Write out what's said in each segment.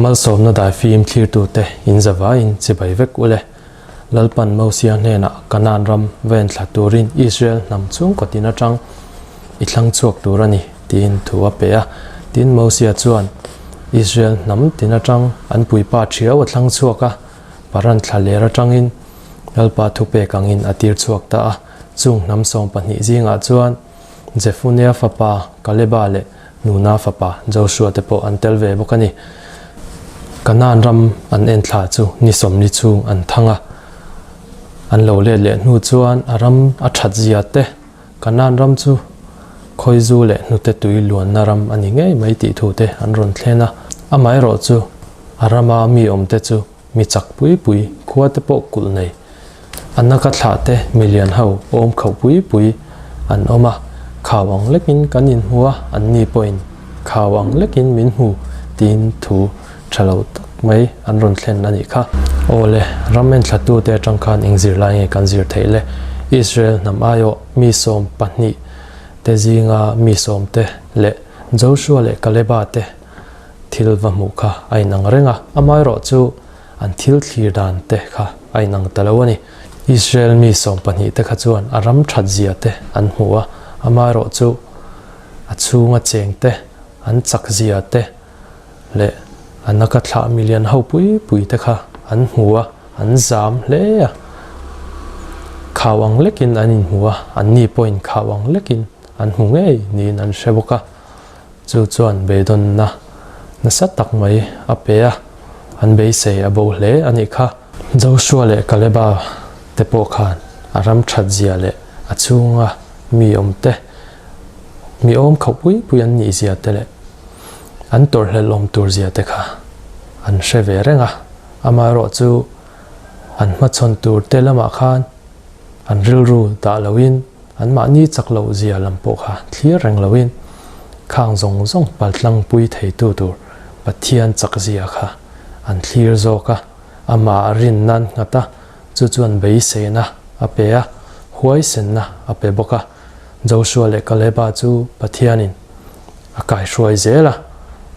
Malsawmna daifim thlirtute in zavaiin chibai vek ule. Lalpan Mosia hnenah Kanaan ram va enthla turin Israel hnam chhungkaw tin atang i thlang chhuak tur a ni, tiin thu a pe a. Tin, Mosia chuan Israel hnam tin atang an puipa thiau a thlang chhuak a, Paran thla ler atangin Lalpa thupek angin a tir chhuak ta a. Chung hnam 12 zingah chuan Jefunea fapa Kaleba leh Nuna fapa Joshua te pawh an tel ve bawk a ni. Kanaan ram an en thla chu ni 40 chhung an thang a. An lo let leh hnu chuan a ram a that zia te, Kanaan ram chu khawizu leh hnute tui luanna ram a ni ngei mai tih thu te an rawn thlen a. Amaherawh chu a rama mi awmte chu Mi chak pui pui, khua te pawh kulh nei. A naka thlah te milian ho awm khauh pui pui an awm a, khau ang lekin kan inhmu a, anni pawhin khau ang lekin min hmu tiin thu tha lo tak mai an rawn thlen a nih kha. Aw le, ram enthlatute atang khan eng zirlai nge kan zir theih le? Israel hnam aiawh mi 12 te zinga mi 10 te leh Joshua leh Kaleba te Thil va hmuh kha a inang reng a, amaherawh chu an thil thlir dan te kha a inang ta lo a ni. Israel mi 12 te kha chuan a ram that zia te an hmu a, amaherawh chu a chhunga cheng te, an chak zia te leh a naka thlah milian ho pui pui te kha an hmu a, an zam hle a. Khau ang lekin an inhmu a, anni pawhin khau ang lekin an hmu ngei niin an hre bawk a. Chu chuan beidawnna nasa tak mai a pe a, an beisei a bo hle a nih kha. Joshua leh Kaleba te pawh khan a ram that zia leh a chhunga mi awm te, mi awm khauh pui pui an nih zia te leh an tawrhhlelh awm tur zia te kha an hre ve reng a. Amaherawh chu an hmachhawn tur te lamah khan an rilru dah loin, Anmahni chak loh zia lam pawh kha thlir reng loin khang zawng zawng paltlang pui theitu tur Pathian chak zia kha an thlir zawk a, amah rin nan nghat a, chu chuan beiseina a pe a, huaisenna a pe bawk a. Joshua leh Kaleba chu Pathianin a kaihruai zel a,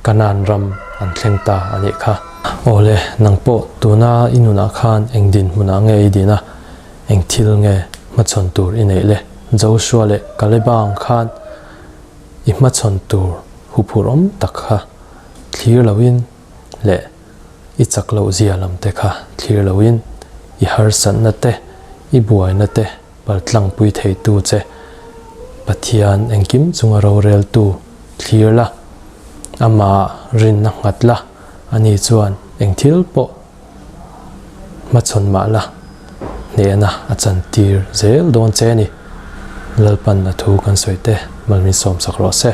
Kanaan ram an thleng ta a nih kha. Awle, nang pawh tuna i nunah khan eng dinhmunah nge i din a? Eng thil nge hmachhawn tur i neih le? Joshua leh Kaleba ang khan i hmachhawn tur huphurh awm tak kha thlir loin leh i chak loh zia lam te kha thlir loin i harsatna te, i buaina te paltlangpui theitu che Pathian engkim chunga roreltu thlir la, amah rinna nghat la, ani chuan eng thil pawh Hmachhawn mah la, hnehna a chantir zel dawn che a ni. Lalpan a thu kan sawi te, mal min sawmsak rawh se.